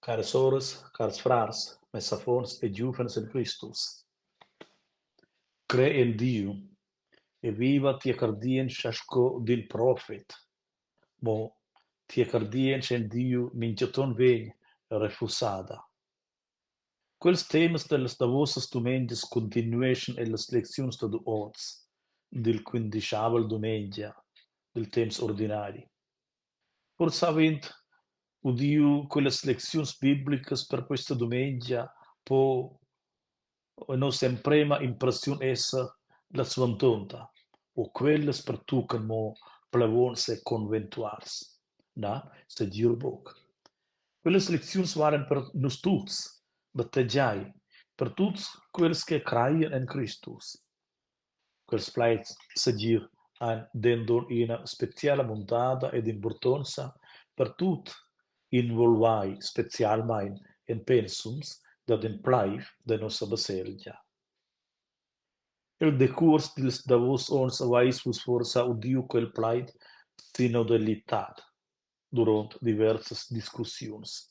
Caras soras, cars frars, mes affons e giuvens en Cristus. Crei en Diu e viva tia cardientscha sco d'in profet. Mo tia cardientscha en Diu mintgaton vegn refusada. Quels temas dallas davosas dumengias cuntinueschan ellas lecziuns dad oz, dil quindischavel dumengia dil temps ordinari. Forsa havend udiu quellas lecziuns biblicas per questa dumengia po nossa emprema impressiun esser la suandonta: «O quellas pertuccan mo plevons e conventuals». Na, segir buc. Quellas lecziuns valan per nus tuts, battegiai, per tuts quels che craien en Cristus. Quels plaids segir han denton ina speciala muntada ed impurtonza per tut involvai specialmein en pensums dad in pleiv da nossa baselgia. El decuors dils davos onns haveis vus forsa udiu quel plaid sinodalitad duront diversas discussiuns.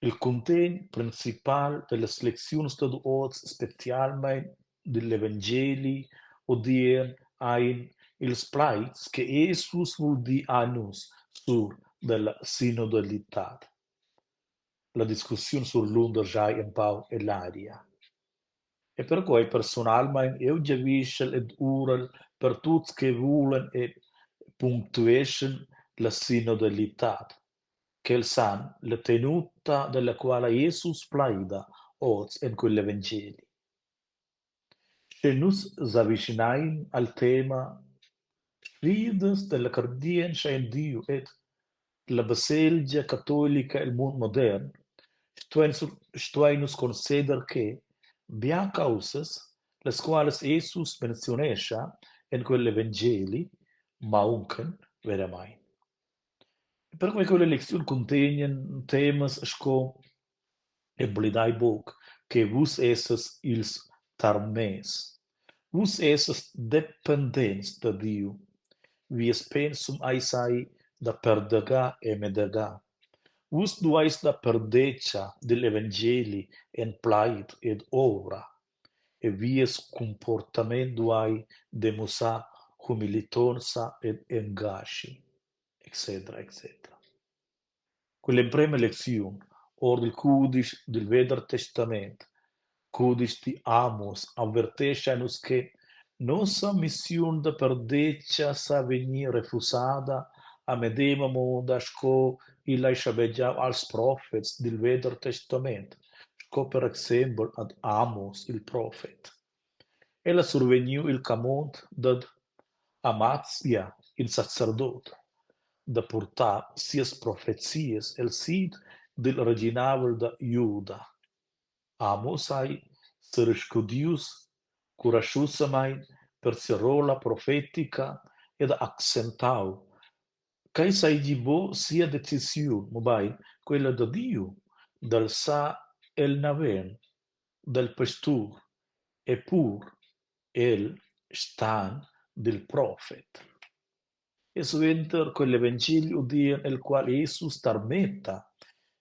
Il cuntegn principal dallas lecziuns dad oz, specialmein digl evangeli odiern, ein ils plaids che Jesus vul dir a nus sur dalla sinodalitad. La discussiun surlunder schai empau ell'aria. E perquei persunalmein jeu giavischel ed urel per tuts che vulan e punctueschan la sinodalitad, ch'els han la tenuta dalla quala Jesus plaida oz en quel evangeli. Sche nus s'avischinein al tema sfidas dalla cardientscha en Diu ed la baselgia catolica el mund modern, stuein stuein nus conceder che bia caussas, las qualas Jesus menziunescha en quel evangeli, mauncan veramein. Perquei che quella lecziun cuntegnan temas sco Emblidai buc che vus essas ils tarmess. Vus essas dependents da Diu. Vies pensum eis ei da perdegar e medegar. Vus dueis dar perdetga digl evangeli en plaid ed ovra e vies cumportament duei demussar humilitonza ed engaschi, etc. Etc. Quell'emprema lecziun ord il cudisch dil Veder Testament, cudisch d'Amos, avertescha nus che nossa missiun da perdetga sa vegnir refusada a medema moda sco igl ei schabegiau als profets dil Veder Testament, sco per exempel ad Amos, il profet. El ha survegniu il camond dad Amazia, in sacerdot, da purtar sias profezias el sid dil reginavel da Juda. Amos ei seriscudius curaschusamein per sia rolla profetica ed ha accentau ch'ei seigi buc sia decisiun, mobein quella da Diu d'alzar el naven dal pastur e pur el stan dil profet. E suenter quel evangeli udien el qual Jesus tarmetta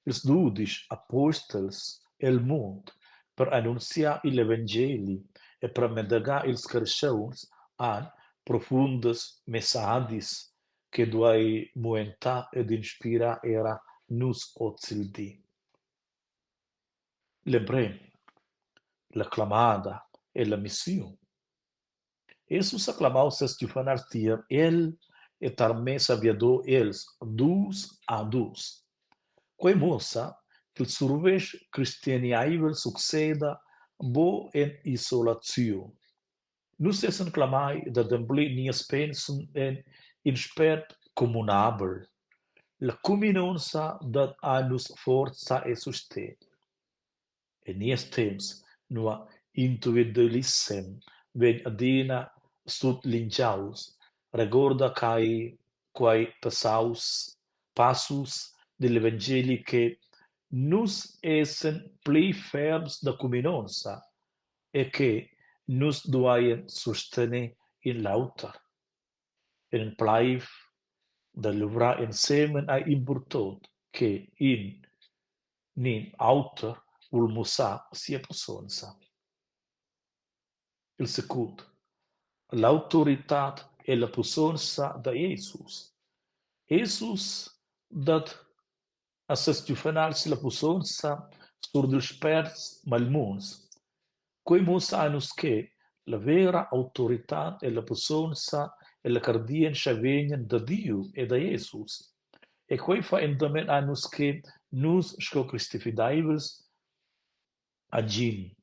ils dudisch apostels el mund per annunziar igl evangeli e per medegar ils carstgauns han profundas messadis che duei muentar ed inspirar era nus ozildi. L'emprem, la clamada e la missiun. Jesus ha clamau ses giuvenals tier el e tarmess a viado els dus a dus. Quei muossa ch'il survetsch cristianiaivel succeda buc en isolaziun. Nus essan clamai d'ademplir nies pensum en in spert communabel. La cuminonza dat a nus forza e sustegn. En nies temps, nua individualissem vegn adina sutlingiaus, regorda quai quei passaus passus digl evangeli che nus essen pli ferms da cuminonza e che nus dueien sustener in l'auter. En in plaiv da luvrar ensemen ei impurtont che in. ni auter vul mussar sia pussonza. Il secund, l'autoritad e la pussonza da Jesus. Jesus dat a ses giuvenals la pussonza sur dils spérts malmunds. Quei muossa a nus che la vera autoritad e la pussonza e la cardientscha vegnan da Diu e da Jesus. E quei fa endamen a nus che nus sco cristifideivels agin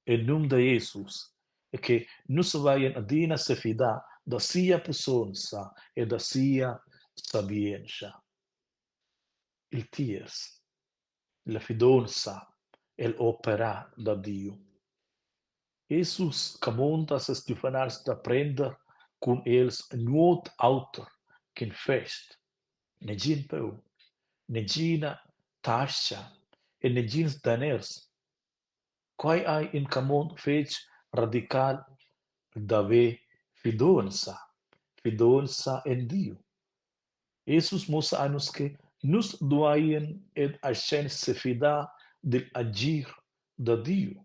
en num da Jesus e che nus saveien adina sefidar da sia pussonza e da sia sabientscha. Il tiers, la fidonza egl operar da Diu. Jesus camonda ses giuvenals da prender cun els nuot auter ch'in fest, negin paun, negina tascha e negins daners. Quei ei in camond fetg radical d'haver fidonza, fidonza en Diu. Jesus muossa a nus che nus dueien ed astgein sefidar digl agir da Diu.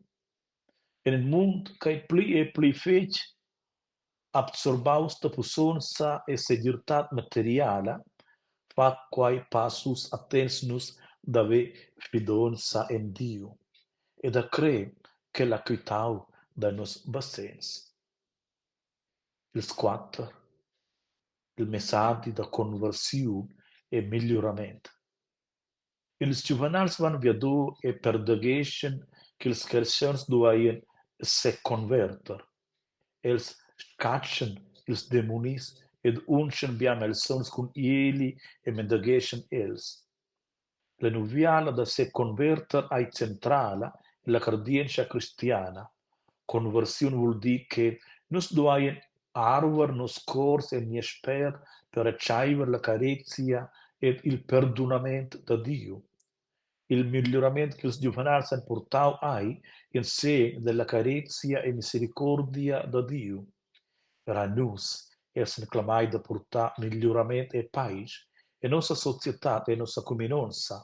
En in mund ch'ei pli e pli fetg absorbaus da pussonza e segirtad materiala, fa quei passus attents nus d'haver fidonza en Diu e da crer ch'el ha quitau da nos basegns. Ils quater, il messadi da conversiun e migliurament. Ils giuvenals van viado e perdegheschan ch'ils carstgauns dueigien seconverter. Els scatschan ils demunis ed unschan bia malsauns cun ieli e medegheschan els. La nuviala da seconverter ei centrala ella cardientscha cristiana. Conversiun vul dir che nus dueien arver nos cors e nies spért per retscheiver la carezia ed il perdunament da Diu. Il migliurament ch'ils giuvenals han purtau ei in segn dalla carezia e misericordia da Diu. Era nus essan clamai da purtar migliurament e paisch en nossa societad e nossa cuminonza,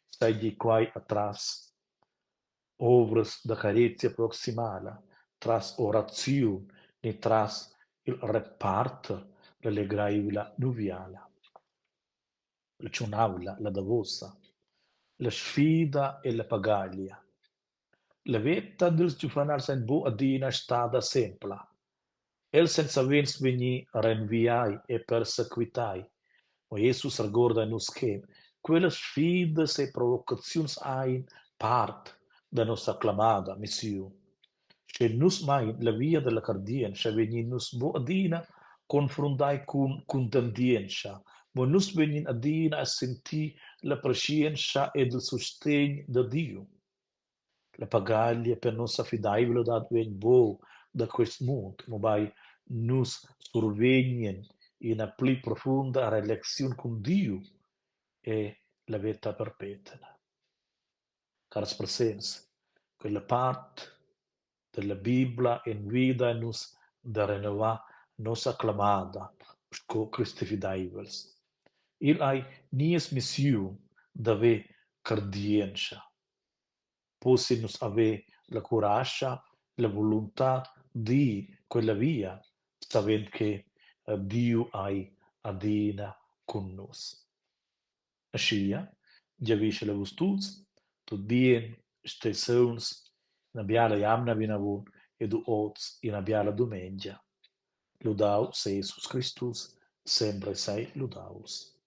seigi quei atras ovras da carezia proximala, tras oraziun ni tras il reparter la legreivla nuviala. La tschunavla, la davosa, la sfida e la pagaglia. La veta dils giuvenals ein buc adina stada sempla. Els ein savens vegni renviai e persequitai. Mo Jesus regorda nus che quellas sfidas e provocaziuns ein part da nossa clamada, missiun. Sche nus mein la via dalla cardientscha vegnin nus buc adina confruntai cun cuntentientscha, mo nus vegnin adina a sentir la preschientscha ed il sustegn da Diu. La pagaglia per nossa fideivladad vegn buc da quest mund, mobein nus survegnin ina pli profunda relaziun cun Diu e la veta perpetna. Cars presents, quella part dalla bibla envida nus da renovar nossa clamada sco cristifideivels. Igl ei nies missiun d'haver cardientscha. Possien nus haver la curascha, la voluntad d'ir quella via, savend che Diu ei adina cun nus. Aschia giavischel a vus tuts tut bien, stei sauns, ina biala jamna vinavon ed oz ina biala dumengia. Ludau sei Jesus Cristus, sempre sei ludaus.